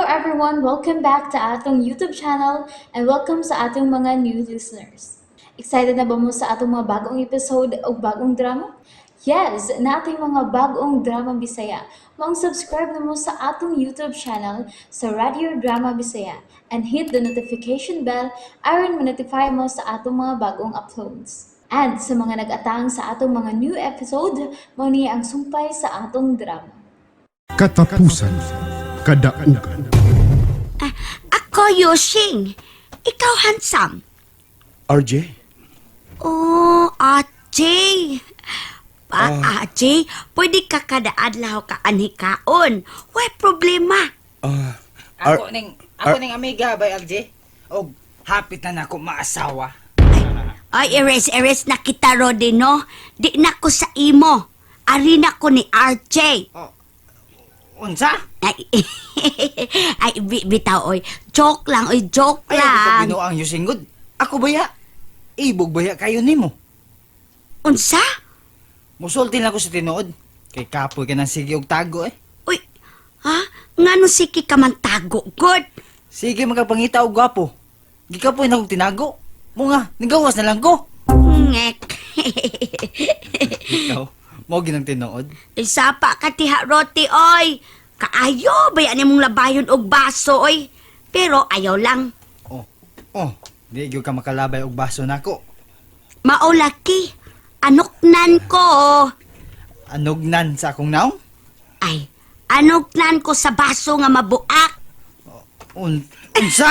everyone! Welcome back to atong YouTube channel and welcome sa atong mga new listeners. Excited na ba mo sa atong mga bagong episode o bagong drama? Yes, nating mga bagong drama Bisaya. Maong subscribe na mo sa atong YouTube channel sa Radio Drama Bisaya and hit the notification bell aron ma-notify mo sa atong mga bagong uploads. And sa mga nag-atang sa atong mga new episode, mao ni ang sumpay sa atong drama. Katapusan, Kadaugan. Ako, Yoshing. Ikaw, handsome. RJ? Oh, Ate. Pa, Ate, pwede ka kada adlaw ka anhikaon. Way problema. Ah, Ako ning amiga bay RJ. Og hapit na nako maasawa. Ay, erase, erase na kita, Rodi, no? Di na ko sa imo. Ari na ko ni RJ. Unsa? Ay, ay, bitaw, oy. Joke lang, oy, joke Ay, ako lang. binuang yusingod. Ako baya? Ibog baya kayo nimo. Unsa? Musulti lang ko sa tinuod. Kay kapoy ka ng sige og tago eh. Uy, ha? Ngano sige ka man tago, good? Sige magapangita og gwapo. Gikapoy na kong tinago. Mo nga, nigawas na lang ko. Ngek. Ikaw, mo ginang tinuod. Isa pa ka tiha roti, oy. Kaayo, bayan mong labayon og baso, oy. Pero ayaw lang. Oh, oh, di gyud ka makalabay og baso nako. Maulaki. Anuknan ko. Anugnan sa akong naong? Ay, anuknan ko sa baso nga mabuak. Unsa?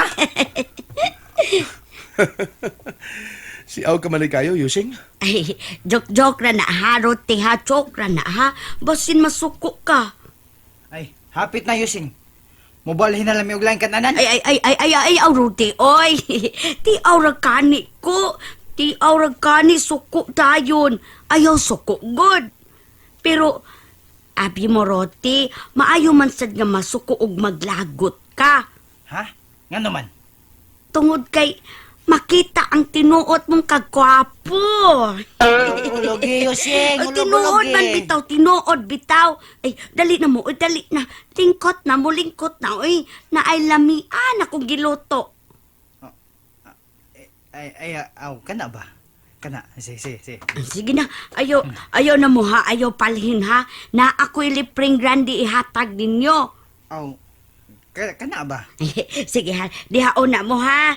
Si Aw kamalay kayo, Yusing? Ay, joke-joke ra na ha, roti ha, joke ra na ha. Basin masuko ka. Ay, hapit na yusing. Mobalhin na lang mi og laing kananan. Ay, ay, ay, ay, ay, ay, aw, roti, oy. Ti aw ra kani ko. Ti aw ra kani, suko dayon. Ayaw suko, good. Pero, abi mo, roti, maayo man sad nga masuko og maglagot ka. Ha? Ngano man? Tungod kay, makita ang tinuot mong kagwapo. Ulogi, Yusing. Ay, tinuod man bitaw, tinuod bitaw. Ay, dali na mo, oy, dali na. Lingkot na mo, lingkot na, oy. Na ay lamian akong giluto. Ay, ay, aw, kana ba? Kana, sige, sige, sige. Sige na, ayo, ayo na mo ha, ayo palhin ha. Na ako'y lipreng grande ihatag ninyo. Aw, kana ba? Sige ha, dihaon na mo ha.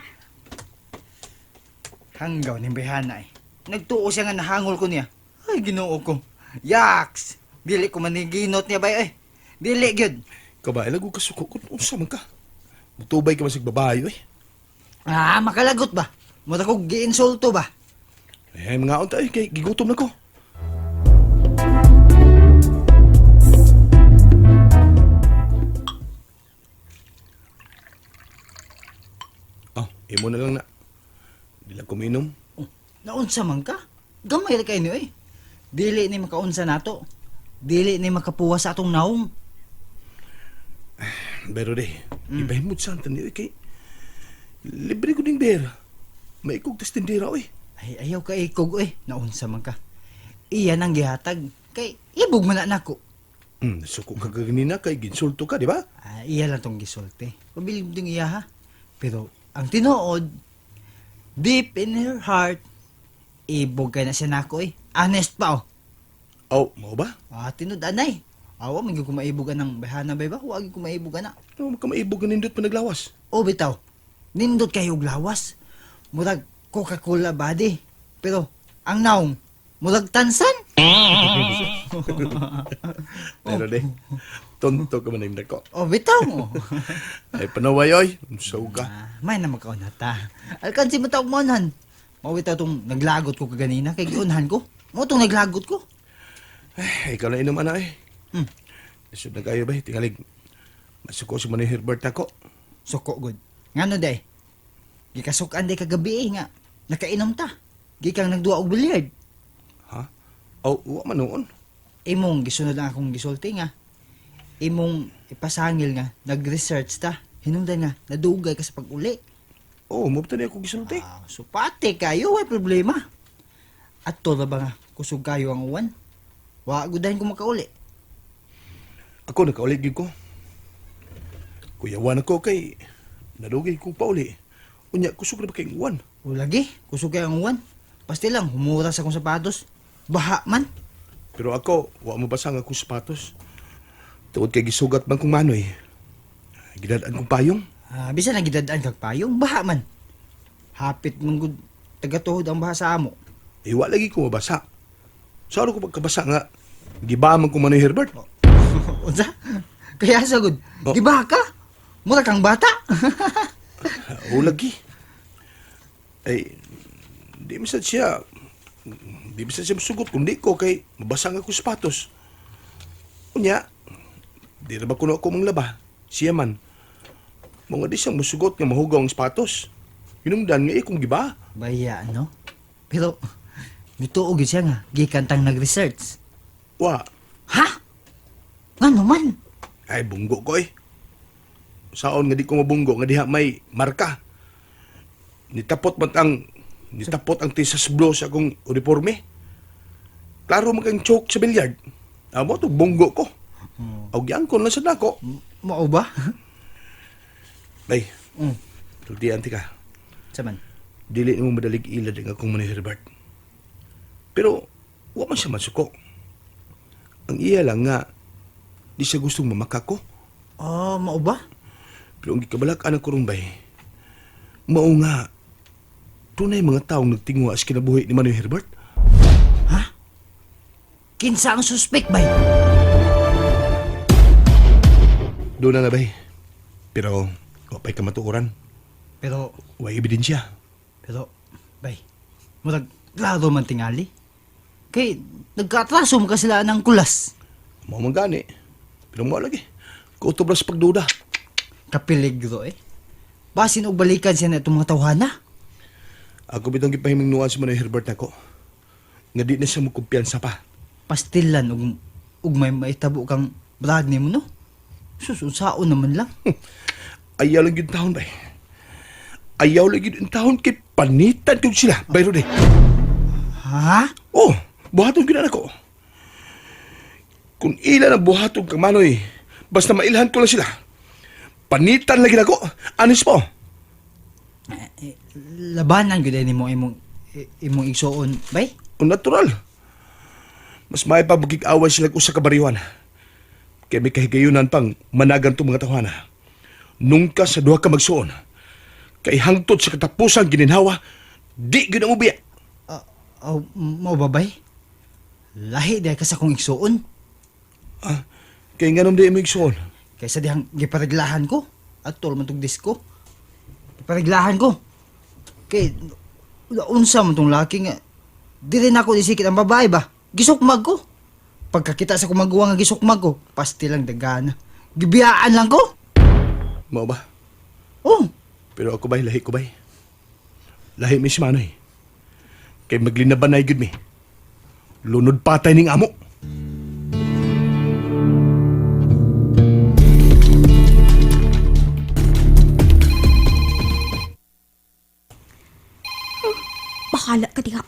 Hanggaw ning behana eh. Nagtuo siya nga nahangol ko niya. Ay, ginoo ko. Yaks! Dili ko maniginot niya bay eh. Dili gyud. Kabae, lago ka suko. Kung unsa man ka. Mutubay ka masig babayo eh. Ah, makalagot ba? Mura ko giinsulto ba? Eh, mga unta eh, kay gigutom na ko. Oh, imo na lang na. Di lang kuminom. Oh, naunsa man ka? Gamay ra kay niyo eh. Dili ni makaunsa nato. Dili ni makapuwa sa atong naong. Pero de, ibahin mo sa niyo eh, kay libre ko ding bera. Maikog tas tindera oy. Ay, ayaw ka ikog eh. Naunsa man ka. Iyan ang gihatag. Kay ibog man na nako. Suko ka kaganina kay ginsulto ka, di ba? Ah, iya lang tong gisulti. Pabilib ding iya ha. Pero ang tinuod, deep in her heart, ibog kay na siya nako eh. Honest pa oh. Oh, mao ba? Ah, tinud anay. Awa, man gyud ko maibugan ng bahana ba ba? Wa gyud ko maibugan na. Ano ka maibog nga nindot pa naglawas? O bitaw, nindot kayo og lawas. Murag Coca-Cola body. Pero ang naong, murag tansan. Pero de, tonto ka man yung nako. O bitaw mo. Ay, panaway oy. Unsaw ka. Ah, may na magkaon na ta. Alkansi mo tawag mo unhan. Mawitaw tong naglagot ko kaganina kay giunhan ko. Mo tong naglagot ko. Ay, ikaw na inom ana eh. Hmm. Lisod na kayo ba? Tingalig. Masuko si Manny Herbert ako. Suko gud. Ngano day? Gikasukan day kagabi eh nga. Nakainom ta. Gikang nagduwa og billiard. Ha? Oh, wa man noon. Imong gisunod ang akong gisulti nga. Imong ipasangil nga nag-research ta. Hinungdan nga nadugay ka sa pag-uli. Oh, mo ba ako gisulti? Ah, supate kayo, way problema. At to ba nga kusog kayo ang uwan? Wa gudahin ko makauli. Ako nakaulit gyud ko. Kuyawan ako kay nadugay kong pauli. Unya, kusog na ba kayong uwan? O lagi, kusog kay ang uwan. Pasti lang, humura sa akong sapatos. Baha man. Pero ako, wa mo basa ang akong sapatos. Tungod kay gisugat man kong manoy. Gidadaan kong payong. Ah, bisan ang gidadaan kag payong, baha man. Hapit man gud tagatuhod ang baha sa amo. Eh, wa lagi ko mabasa. Sa ano ko pagkabasa nga, giba man kong manoy Herbert. Unsa? Kaya sa gud, Oh. di ba ka? Mura kang bata. O lagi. Ay, di man sad siya, di man sad siya masugot kundi ko kay mabasa nga akong sapatos. Unya, di na ba kuno ako manglaba? Siya man. Mga di siyang musugot nga mahugaw ang sapatos. Hinungdan nga ikong giba. Baya no. Pero mituo gyud siya nga gikan tang nag-research. Wa, Ha? Ngano man? ay bunggo ko eh. Saon nga di ko mabunggo nga diha may marka. Nitapot man ang nitapot ang tisas blue sa akong uniforme. Klaro man kang choke sa bilyard. Amo to bunggo ko. Aw giangkon lang sa nako. Mao ba? Bay, Mm. tuldian ti ka. Sa man. Dili nimo madalig ilad ang akong Manny Herbert. Pero wa man siya masuko. Ang iya lang nga di siya gustong mamaka ko. Oh, mao ba? Pero ang gikabalak-an ko ron bay, mao nga, tunay mga taong nagtinguha sa kinabuhi ni Manoy Herbert. Kinsa ang suspect bay? Doon na na bay. Pero, wapay kamatuoran. Pero Way ebidensya. pero bay, murag klaro man tingali. Kay nagkaatraso man ka sila ng kulas. Mao man gani. Pero mao lagi. Kautob ra sa pagduda. Kapiligro eh. Basin og balikan siya na itong mga tawhana. Ako bitong gipahimingnuan si Manoy Herbert nako. Nga di na siya mukumpiyansa pa. Pastilan og og may maitabo kang brad nimo no. Sus, unsaon naman lang. Ayaw lang yun taon bay. Ayaw lang yun taon kay panitan kong sila. Bay Rudy. Ha? Oh, buhaton gyud na ko. Kung ila na buhaton kang manoy, basta mailhan ko lang sila. Panitan lagi nako. Anis po. Labanan gyud nimo imong imong igsuon, bay. Ang natural. Mas may pa magkikaway sila usa ka bariyuan. Kaya may kahigayunan pang managan tong mga tawhana. Nungka sa duha ka magsuon. Kay hangtod sa katapusan gininhawa, di gyud ang ubiya. Ah, oh, mao ba bay? Lahi dahil ka sa kong igsuon. Ah, kay nganom di mo igsuon. Kaysa dihang gipariglahan ko. Atol man tong disko. Gipariglahan ko. Kay unsa man tong laki nga dili na ako isikit ang babae ba. Gisukmag ko. Pagkakita sa kumaguwa nga gisukmag ko, pasti lang dagana. Gibiyaan lang ko. Mao ba? Oh, Pero ako ba'y, lahi ko ba'y? Lahi mi si Manoy. Kay maglinabanay gud mi. Lunod patay ning amo. Bahala ka diha.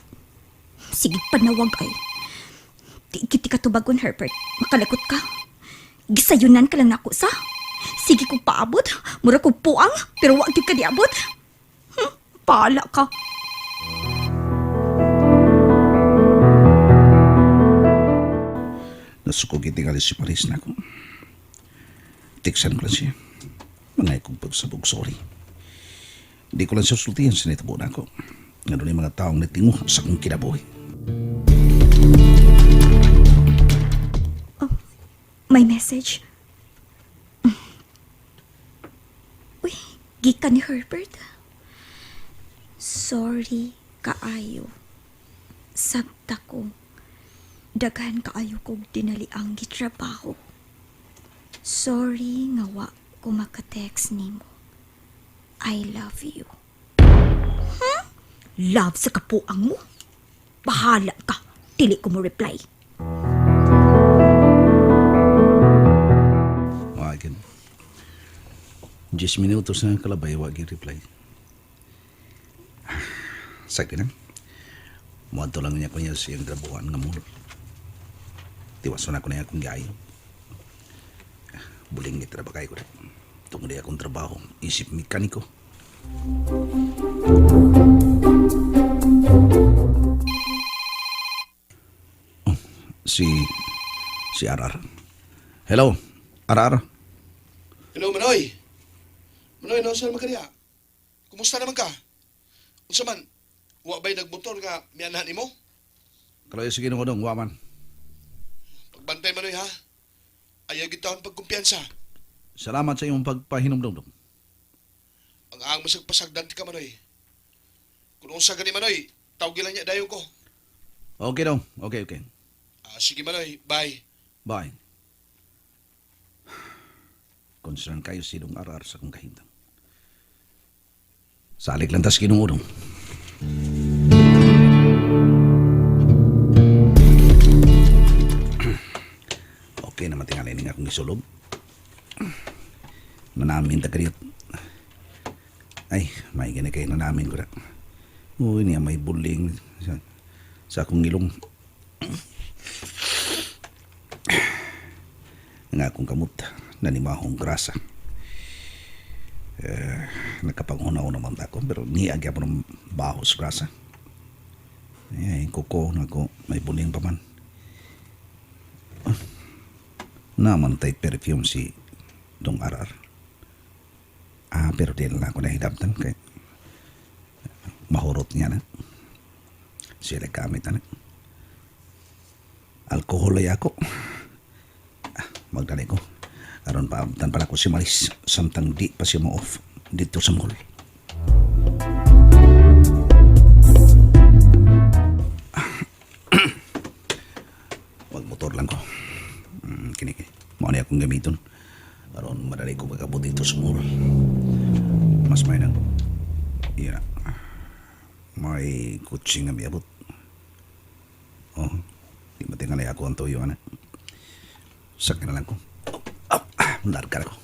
Sige, panawag ay. Di kiti ka tubagon, Herbert. Makalagot ka. Gisayunan ka lang nako sa. Sige kong paabot. Mura kong puang, pero wag gyud ka diabot. Bahala ka. Nasukog itingali si Paris na ako. Tiksan ko lang siya. Mga ikong pagsabog, sorry. Hindi ko lang siya sultihan sa nitabo na ako. Nga doon yung mga taong natinguha sa akong kinabuhi. May message. Uy, gikan ni Herbert. Sorry kaayo. Sabta ko. Daghan kaayo kog dinali ang gitrabaho. Sorry nga wa ko maka-text nimo. I love you. Love sa kapuang mo? Bahala ka. Dili ko mo reply. Wagin. 10 minutos na ang kalabay, wagin reply. Sakit na. Muadto lang niya ko niya siyang grabuhan nga mulo. Tiwason ako na akong gayo. Buling ni trabakay ko na. Tungod ay akong trabaho, isip mekaniko. Oh, si si RR. Hello, RR. Hello, Manoy. Manoy, no, saan man ka niya? Kumusta naman ka? Unsa man, wa ba'y nagmotor nga mianahan nimo? Kaloy sige nung dong, wa man. Pagbantay, Manoy, ha? Ayaw gitawon pagkumpiyansa. Salamat sa iyong pagpahinumdumdum. Ang ang masagpasagdan ti ka, Manoy. Kung unsa gani, Manoy, tawag lang niya dayon ko. Okay dong. Okay, okay. Ah, sige, Manoy. Bye. Bye. Concern kayo si Dong RR sa kong kahintang. Salik lang tas Ginoo dong. Okay naman tingali ning akong gisulob. Nanamin ta kaniyot. Ay, may gani kayo nanamin ko na. Uy, niya may buling sa akong ilong. Ang akong kamot nanimahong grasa. Eh, nakapangunaw naman ako pero niya gyapon ng baho sa grasa. Ay, kuko na ko may buling pa man. Ah, naman tay perfume si Dong Arar. Ah, pero di na lang ako nahilabtan kay mahurot niya na. Siya nagkamit na. Alkohol ay ako. Ah, magdali ko. Aron pa abtan pala ko si Maris samtang di pa siya mo-off dito sa mall. Magmotor lang ko. Kini kini. Mao ni akong gamiton. Aron madali ko magabot dito sa mall. Mas may nang iya. May kutsi nga miabot. Oh, di matingalay ako ang tuyo, anak. Sakit na lang ko. Oh, oh, ah, larga ako.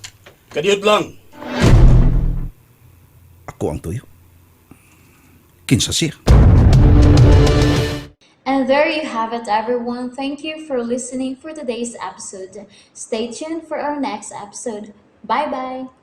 Kadiyot lang. Ako ang tuyo. Kinsa siya. And there you have it, everyone. Thank you for listening for today's episode. Stay tuned for our next episode. Bye bye.